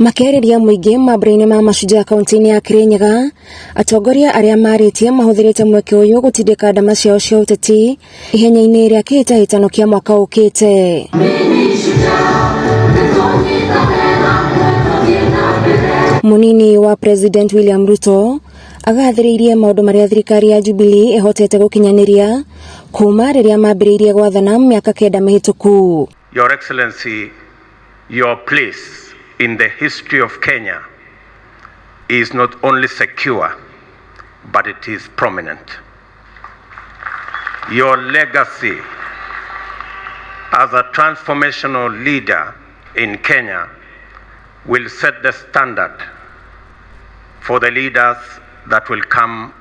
Makĩarĩria mũingĩ mambura-inĩ ma Mashujaa kaunti-inĩ ya Kirinyaga, atongoria arĩa marĩtie mahũthĩrĩte mweke ũyũ gũtindĩka ndama ciao cia ũteti ihenya-inĩ rĩa kĩhĩtahĩtano kĩa mwaka ũkĩte. Mũnini wa President William Ruto agathĩrĩirie maũndũ marĩa thirikari ya Jubilee ĩhotete gũkinyanĩria kuma rĩrĩa mambĩrĩirie gwathana mĩaka 9 mĩhĩtũku. Your Excellency, your place in the history of Kenya is not only secure, but it is prominent. Your legacy as a transformational leader in Kenya will set the standard for the leaders that will come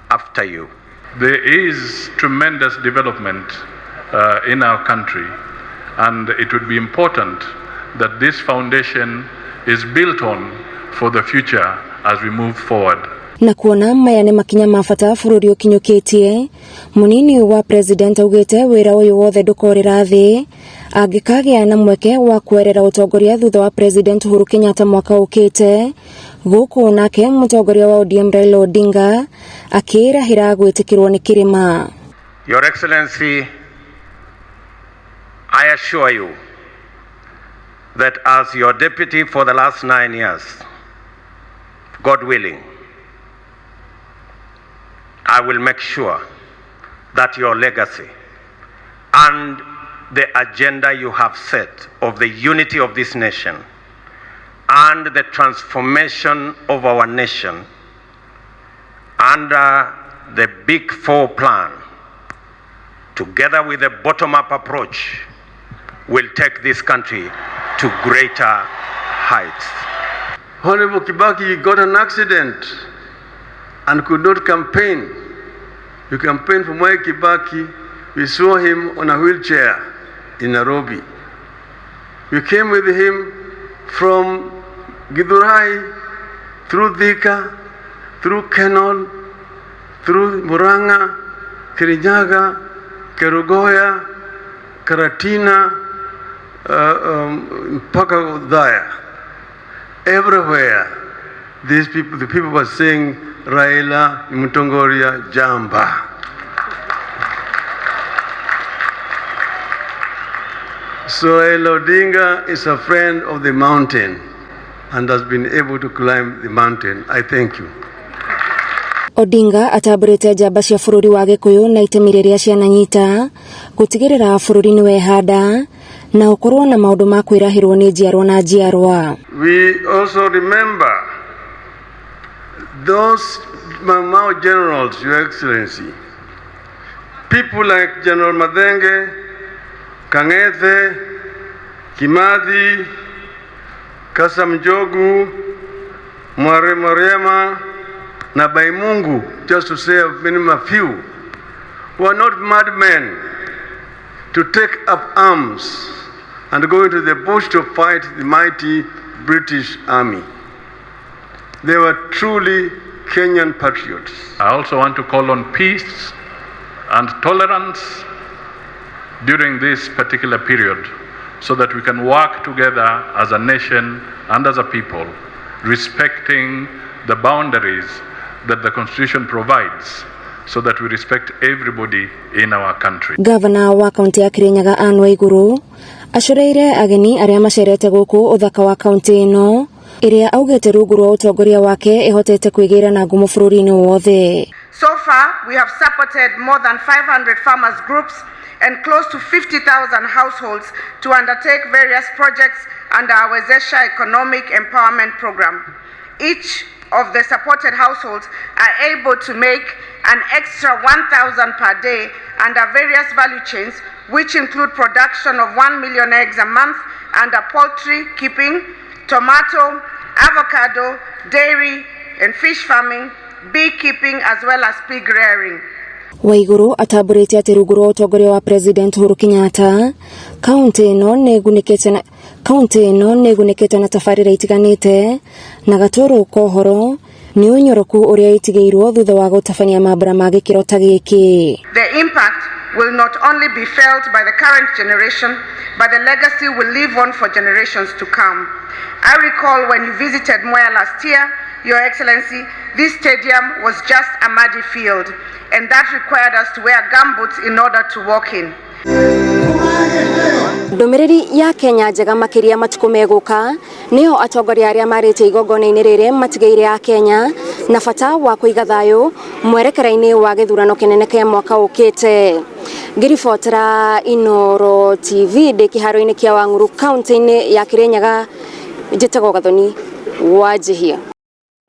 after you. There is tremendous development in our country, and it would be important that this foundation is built on for the future as we move forward. Na kuona maya nĩ makinya ma bata bũrũri ũkinyũkĩtie, mũnini wa president augĩte wĩra ũyũ wothe ndũkorĩra thĩ angĩkagĩa na mweke wa kwerera ũtongoria thutha wa President Uhuru Kenyatta mwaka ũkĩte. Gũkũ nake mũtongoria wa ODM Raila Odinga akĩĩrahĩra gwĩtĩkĩrwo nĩ kĩrĩma. Your Excellency, I assure you that as your deputy for the last 9 years, God willing, I will make sure that your legacy and the agenda you have set of the unity of this nation and the transformation of our nation under the Big Four plan, together with the bottom-up approach, will take this country to greater heights. Honorable Kibaki got an accident and could not campaign. We campaigned for Mwai Kibaki. We saw him on a wheelchair in Nairobi. We came with him from Githurai, through Thika, through Kenol, through Murang'a, Kirinyaga, Kerugoya, Karatina, mpaka Othaya. Everywhere, these people, the people were saying, Raila ni Mutongoria Jamba. So Raila Odinga is a friend of the mountain and has been able to climb the mountain. I thank you. Odinga atambũrĩte njamba cia bũrũri wa Gĩkũyũ na itemi rĩrĩa ciananyita gũtigĩrĩra bũrũri nĩ wehanda na ũkorwo na maũndũ ma kwĩrahĩrwo nĩ njiarwa na njiarwa. We also remember those Mau Mau generals, Your Excellency, people like General Mathenge, Kang'ethe, Kimathi, Kasam Njogu, Mware Mariema, na Baimungu, just to say a minimum few, were not madmen to take up arms and go into the bush to fight the mighty British Army. They were truly Kenyan patriots. I also want to call on peace and tolerance during this particular period so that we can work together as a nation and as a people, respecting the boundaries that the Constitution provides so that we respect everybody in our country. Governor wa kaunti ya Kirinyaga Anne Waiguru acoreire ageni arĩa macerete gũkũ ũthaka wa kaunti ĩno ĩrĩa augĩte rungu rwa ũtongoria wake ĩhotete kwĩgĩra na ngumo bũrũri-inĩ wothe. So far, we have supported more than 500 farmers groups and close to 50,000 households to undertake various projects under our Wezesha Economic Empowerment Program. Each of the supported households are able to make an extra 1,000 per day under various value chains, which include production of 1 million eggs a month under poultry keeping, tomato, avocado, dairy and fish farming, beekeeping, as well as pig rearing. Waiguru atambũrĩte atĩ rungu rwa ũtongoria wa President Uhuru Kenyatta kaunti ĩno nĩ ĩgunĩkĩte na tabarĩra itiganĩte na gatũrũ kohoro nĩ ũnyoroku ũrĩa ĩtigĩirwo thutha wa gũtabania mambura ma gĩkĩro ta gĩkĩ. The impact will not only be felt by the current generation, but the legacy will live on for generations to come. I recall when you visited Mwea last year, Your Excellency, this stadium was just a muddy field, and that required us to wear gumboots in order to walk in. Ndũmĩrĩri ya Kenya njega makĩria matukũ megũka nĩyo atongoria arĩa marĩte igongona-inĩ rĩrĩ matigĩire a Kenya na bata wa kũiga thayũ mwerekera-inĩ wa gĩthurano kĩnene kĩa mwaka ũkĩte. Ngĩribotera Inooro TV ndĩ kĩharo-inĩ kĩa Wang'uru kaunti-inĩ ya Kirinyaga, njĩtagwo Gathoni Wanjihia.